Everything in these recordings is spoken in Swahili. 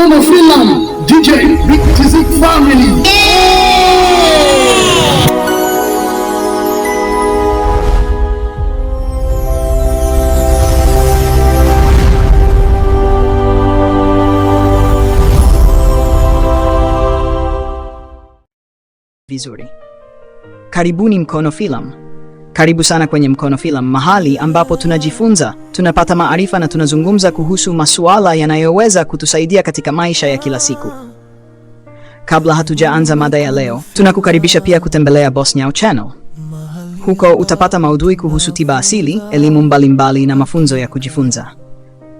Mkono Film, DJ Big TZ Family. Vizuri. Karibuni Mkono Film. Karibu sana kwenye Mkono Film, mahali ambapo tunajifunza, tunapata maarifa na tunazungumza kuhusu masuala yanayoweza kutusaidia katika maisha ya kila siku. Kabla hatujaanza mada ya leo, tunakukaribisha pia kutembelea Boss Nyau Channel. Huko utapata maudhui kuhusu tiba asili, elimu mbalimbali na mafunzo ya kujifunza.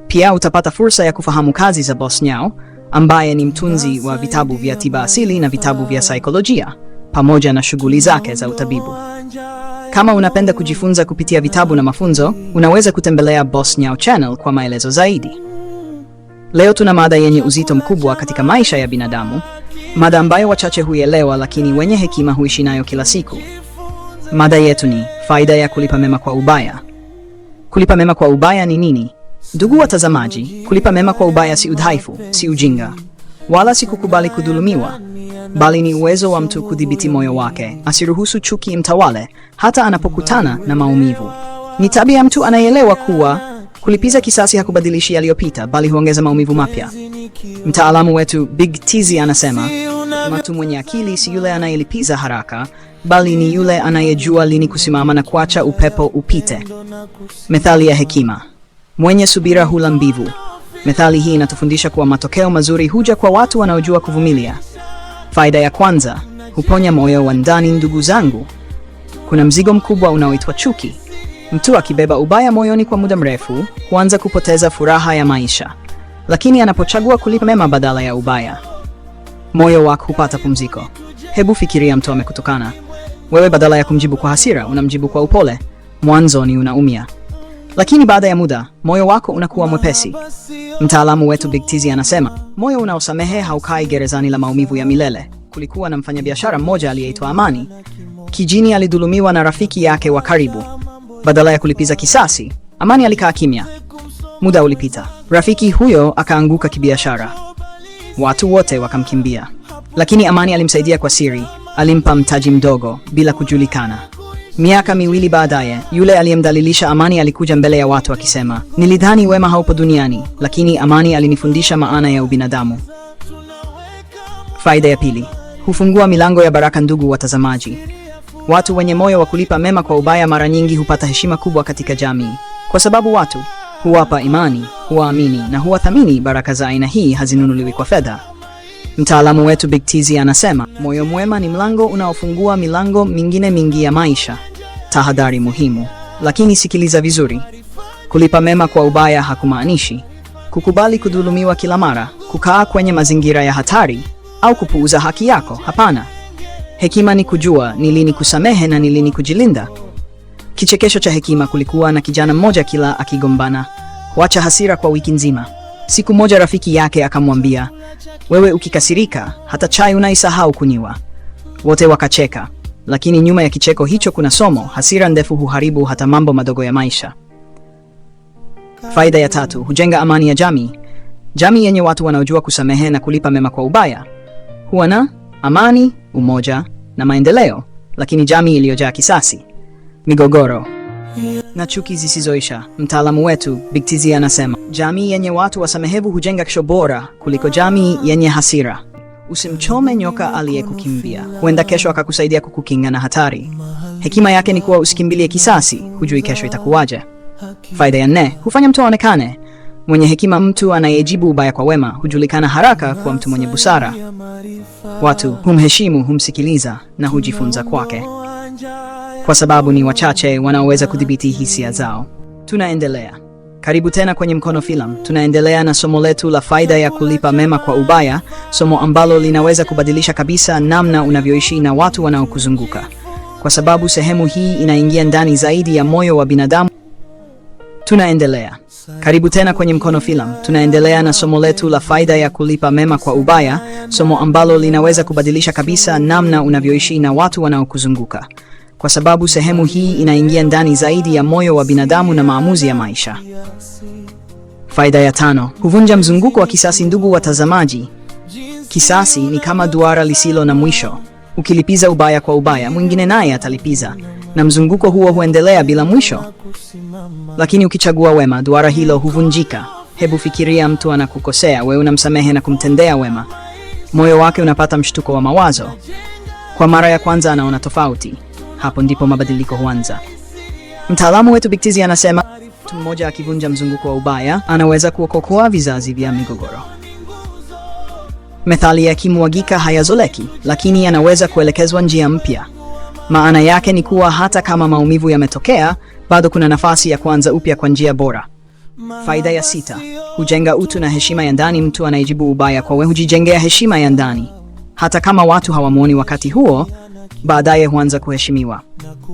Pia utapata fursa ya kufahamu kazi za Boss Nyau, ambaye ni mtunzi wa vitabu vya tiba asili na vitabu vya saikolojia, pamoja na shughuli zake za utabibu. Kama unapenda kujifunza kupitia vitabu na mafunzo, unaweza kutembelea Boss Nyau Channel kwa maelezo zaidi. Leo tuna mada yenye uzito mkubwa katika maisha ya binadamu, mada ambayo wachache huielewa lakini wenye hekima huishi nayo kila siku. Mada yetu ni faida ya kulipa mema kwa ubaya. Kulipa mema kwa ubaya ni nini? Ndugu watazamaji, kulipa mema kwa ubaya si udhaifu, si ujinga, wala si kukubali kudhulumiwa, bali ni uwezo wa mtu kudhibiti moyo wake, asiruhusu chuki imtawale hata anapokutana na maumivu. Ni tabia ya mtu anayeelewa kuwa kulipiza kisasi hakubadilishi yaliyopita, bali huongeza maumivu mapya. Mtaalamu wetu Big Tizi anasema, mtu mwenye akili si yule anayelipiza haraka, bali ni yule anayejua lini kusimama na kuacha upepo upite. Methali ya hekima: mwenye subira hula mbivu. Methali hii inatufundisha kuwa matokeo mazuri huja kwa watu wanaojua kuvumilia. Faida ya kwanza, huponya moyo wa ndani. Ndugu zangu, kuna mzigo mkubwa unaoitwa chuki. Mtu akibeba ubaya moyoni kwa muda mrefu huanza kupoteza furaha ya maisha, lakini anapochagua kulipa mema badala ya ubaya, moyo wake hupata pumziko. Hebu fikiria, mtu amekutukana wewe, badala ya kumjibu kwa hasira unamjibu kwa upole. Mwanzoni unaumia, lakini baada ya muda moyo wako unakuwa mwepesi. Mtaalamu wetu Big Tizi anasema moyo unaosamehe haukai gerezani la maumivu ya milele. Kulikuwa na mfanyabiashara mmoja aliyeitwa Amani. Kijini alidhulumiwa na rafiki yake wa karibu. Badala ya kulipiza kisasi, Amani alikaa kimya. Muda ulipita, rafiki huyo akaanguka kibiashara, watu wote wakamkimbia, lakini Amani alimsaidia kwa siri. Alimpa mtaji mdogo bila kujulikana. Miaka miwili baadaye, yule aliyemdhalilisha Amani alikuja mbele ya watu akisema, nilidhani wema haupo duniani, lakini Amani alinifundisha maana ya ubinadamu. Faida ya pili, hufungua milango ya baraka. Ndugu watazamaji, watu wenye moyo wa kulipa mema kwa ubaya mara nyingi hupata heshima kubwa katika jamii, kwa sababu watu huwapa imani, huwaamini na huwathamini. Baraka za aina hii hazinunuliwi kwa fedha. Mtaalamu wetu Big Tizi anasema moyo mwema ni mlango unaofungua milango mingine mingi ya maisha. Tahadhari muhimu, lakini sikiliza vizuri. Kulipa mema kwa ubaya hakumaanishi kukubali kudhulumiwa kila mara, kukaa kwenye mazingira ya hatari au kupuuza haki yako. Hapana. Hekima ni kujua ni lini kusamehe na ni lini kujilinda. Kichekesho cha hekima: kulikuwa na kijana mmoja, kila akigombana huacha hasira kwa wiki nzima. Siku moja rafiki yake akamwambia, wewe ukikasirika hata chai unaisahau kunywa. Wote wakacheka, lakini nyuma ya kicheko hicho kuna somo: hasira ndefu huharibu hata mambo madogo ya maisha. Faida ya tatu, hujenga amani ya jamii. Jamii yenye watu wanaojua kusamehe na kulipa mema kwa ubaya huwa na amani, umoja na maendeleo. Lakini jamii iliyojaa kisasi, migogoro na chuki zisizoisha, mtaalamu wetu Big Tizi anasema jamii yenye watu wasamehevu hujenga kesho bora kuliko jamii yenye hasira. Usimchome nyoka aliyekukimbia, huenda kesho akakusaidia kukukinga na hatari. Hekima yake ni kuwa usikimbilie kisasi, hujui kesho itakuwaje. Faida ya nne, hufanya mtu aonekane mwenye hekima. Mtu anayejibu ubaya kwa wema hujulikana haraka kuwa mtu mwenye busara. Watu humheshimu, humsikiliza na hujifunza kwake, kwa sababu ni wachache wanaoweza kudhibiti hisia zao. Tunaendelea. Karibu tena kwenye Mkono Film. Tunaendelea na somo letu la faida ya kulipa mema kwa ubaya, somo ambalo linaweza kubadilisha kabisa namna unavyoishi na watu wanaokuzunguka, kwa sababu sehemu hii inaingia ndani zaidi ya moyo wa binadamu. Tunaendelea. Karibu tena kwenye Mkono Film. Tunaendelea na somo letu la faida ya kulipa mema kwa ubaya, somo ambalo linaweza kubadilisha kabisa namna unavyoishi na watu wanaokuzunguka, kwa sababu sehemu hii inaingia ndani zaidi ya moyo wa binadamu na maamuzi ya maisha. Faida ya tano, huvunja mzunguko wa kisasi. Ndugu watazamaji, kisasi ni kama duara lisilo na mwisho. Ukilipiza ubaya kwa ubaya, mwingine naye atalipiza, na mzunguko huo huendelea bila mwisho. Lakini ukichagua wema, duara hilo huvunjika. Hebu fikiria, mtu anakukosea, wewe unamsamehe na kumtendea wema. Moyo wake unapata mshtuko wa mawazo. Kwa mara ya kwanza anaona tofauti. Hapo ndipo mabadiliko huanza. Mtaalamu wetu Big Tizzy anasema mtu mmoja akivunja mzunguko wa ubaya anaweza kuokoa vizazi vya migogoro. Methali yakimwagika hayazoleki, lakini yanaweza kuelekezwa njia mpya. Maana yake ni kuwa hata kama maumivu yametokea, bado kuna nafasi ya kuanza upya kwa njia bora. Faida ya sita, hujenga utu na heshima ya ndani. Mtu anayejibu ubaya kwa wema hujijengea heshima ya ndani. Hata kama watu hawamwoni wakati huo, baadaye huanza kuheshimiwa,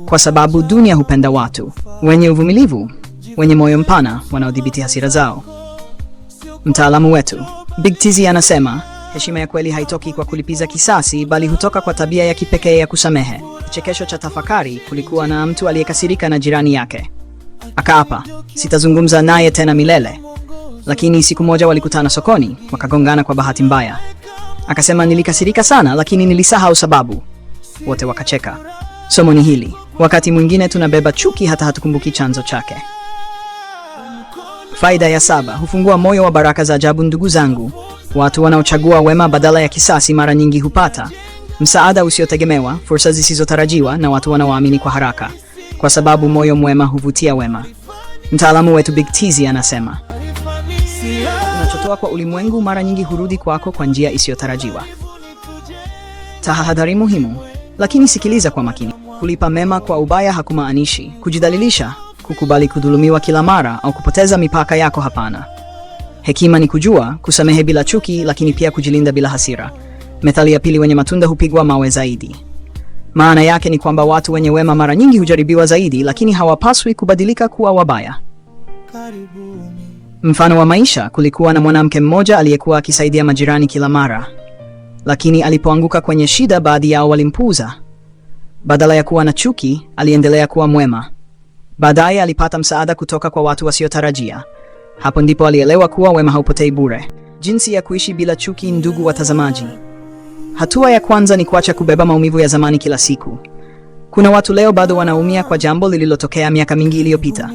kwa sababu dunia hupenda watu wenye uvumilivu, wenye moyo mpana, wanaodhibiti hasira zao. Mtaalamu wetu Big Tizzy anasema heshima ya kweli haitoki kwa kulipiza kisasi, bali hutoka kwa tabia ya kipekee ya kusamehe. Kichekesho cha tafakari: kulikuwa na mtu aliyekasirika na jirani yake, akaapa, sitazungumza naye tena milele. Lakini siku moja walikutana sokoni, wakagongana kwa bahati mbaya. Akasema, nilikasirika sana, lakini nilisahau sababu. Wote wakacheka. Somo ni hili: wakati mwingine tunabeba chuki hata hatukumbuki chanzo chake. Faida ya saba, hufungua moyo wa baraka za ajabu. Ndugu zangu, watu wanaochagua wema badala ya kisasi mara nyingi hupata msaada usiotegemewa, fursa zisizotarajiwa na watu wanaoamini kwa haraka, kwa sababu moyo mwema huvutia wema. Mtaalamu wetu Big Tizzy anasema unachotoa kwa ulimwengu mara nyingi hurudi kwako kwa njia isiyotarajiwa. Tahadhari muhimu, lakini sikiliza kwa makini. Kulipa mema kwa ubaya hakumaanishi kujidhalilisha, kukubali kudhulumiwa kila mara au kupoteza mipaka yako. Hapana. Hekima ni kujua kusamehe bila chuki, lakini pia kujilinda bila hasira. Methali ya pili, wenye matunda hupigwa mawe zaidi. Maana yake ni kwamba watu wenye wema mara nyingi hujaribiwa zaidi, lakini hawapaswi kubadilika kuwa wabaya. Mfano wa maisha: kulikuwa na mwanamke mmoja aliyekuwa akisaidia majirani kila mara, lakini alipoanguka kwenye shida, baadhi yao walimpuuza. Badala ya kuwa na chuki, aliendelea kuwa mwema. Baadaye alipata msaada kutoka kwa watu wasiotarajia. Hapo ndipo alielewa kuwa wema haupotei bure. Jinsi ya kuishi bila chuki, ndugu watazamaji. Hatua ya kwanza ni kuacha kubeba maumivu ya zamani kila siku. Kuna watu leo bado wanaumia kwa jambo lililotokea miaka mingi iliyopita,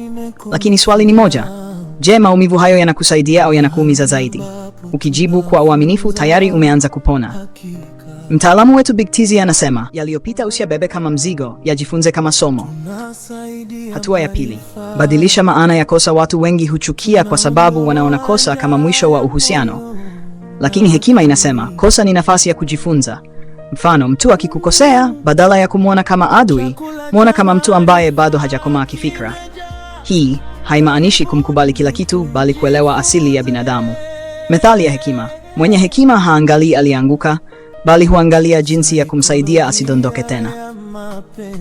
lakini swali ni moja: je, maumivu hayo yanakusaidia au yanakuumiza zaidi? Ukijibu kwa uaminifu, tayari umeanza kupona. Mtaalamu wetu Big Tizzy anasema yaliyopita usiyabebe kama mzigo, yajifunze kama somo. Hatua ya pili, badilisha maana ya kosa. Watu wengi huchukia kwa sababu wanaona kosa kama mwisho wa uhusiano, lakini hekima inasema kosa ni nafasi ya kujifunza. Mfano, mtu akikukosea, badala ya kumwona kama adui, mwona kama mtu ambaye bado hajakomaa kifikra. Hii haimaanishi kumkubali kila kitu, bali kuelewa asili ya binadamu. Methali ya hekima: mwenye hekima haangalii alianguka, bali huangalia jinsi ya kumsaidia asidondoke tena.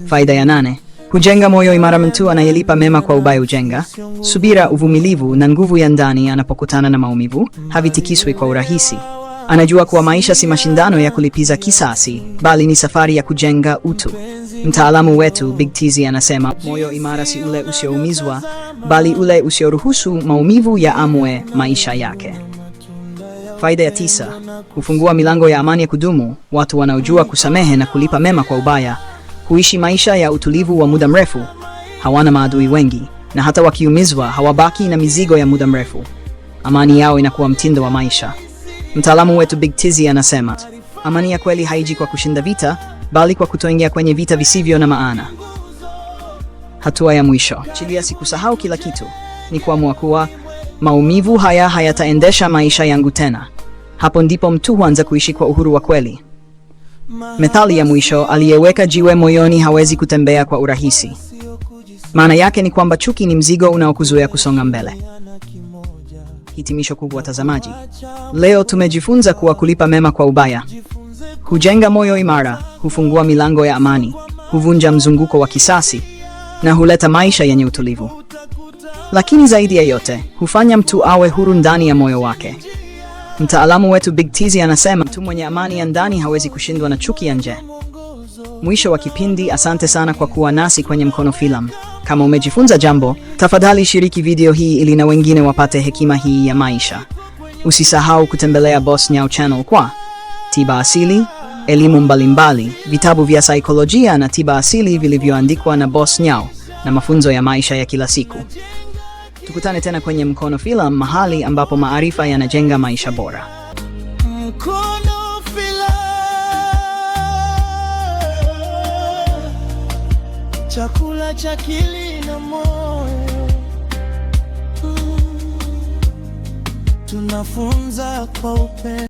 Faida ya nane, hujenga moyo imara. Mtu anayelipa mema kwa ubaya hujenga subira, uvumilivu na nguvu ya ndani. Anapokutana na maumivu, havitikiswi kwa urahisi. Anajua kuwa maisha si mashindano ya kulipiza kisasi, bali ni safari ya kujenga utu. Mtaalamu wetu Big Tizzy anasema moyo imara si ule usioumizwa, bali ule usioruhusu maumivu yaamue maisha yake. Faida ya tisa, hufungua milango ya amani ya kudumu. Watu wanaojua kusamehe na kulipa mema kwa ubaya huishi maisha ya utulivu wa muda mrefu. Hawana maadui wengi, na hata wakiumizwa hawabaki na mizigo ya muda mrefu. Amani yao inakuwa mtindo wa maisha. Mtaalamu wetu Big Tizzy anasema amani ya kweli haiji kwa kushinda vita, bali kwa kutoingia kwenye vita visivyo na maana. Hatua ya mwisho, chilia si kusahau kila kitu, ni kuamua kuwa maumivu haya hayataendesha maisha yangu tena. Hapo ndipo mtu huanza kuishi kwa uhuru wa kweli. Methali ya mwisho, aliyeweka jiwe moyoni hawezi kutembea kwa urahisi. Maana yake ni kwamba chuki ni mzigo unaokuzuia kusonga mbele. Hitimisho kubwa, watazamaji, leo tumejifunza kuwa kulipa mema kwa ubaya hujenga moyo imara, hufungua milango ya amani, huvunja mzunguko wa kisasi na huleta maisha yenye utulivu. Lakini zaidi ya yote, hufanya mtu awe huru ndani ya moyo wake. Mtaalamu wetu Big Tizzy anasema mtu mwenye amani ya ndani hawezi kushindwa na chuki ya nje. Mwisho wa kipindi. Asante sana kwa kuwa nasi kwenye Mkono Filamu. Kama umejifunza jambo, tafadhali shiriki video hii ili na wengine wapate hekima hii ya maisha. Usisahau kutembelea Boss Nyau Channel kwa tiba asili, elimu mbalimbali, vitabu vya saikolojia na tiba asili vilivyoandikwa na Boss Nyau na mafunzo ya maisha ya kila siku. Tukutane tena kwenye Mkono Filamu, mahali ambapo maarifa yanajenga maisha bora. Mkono Filamu, chakula cha akili na moyo. Tunafunza kwa upendo.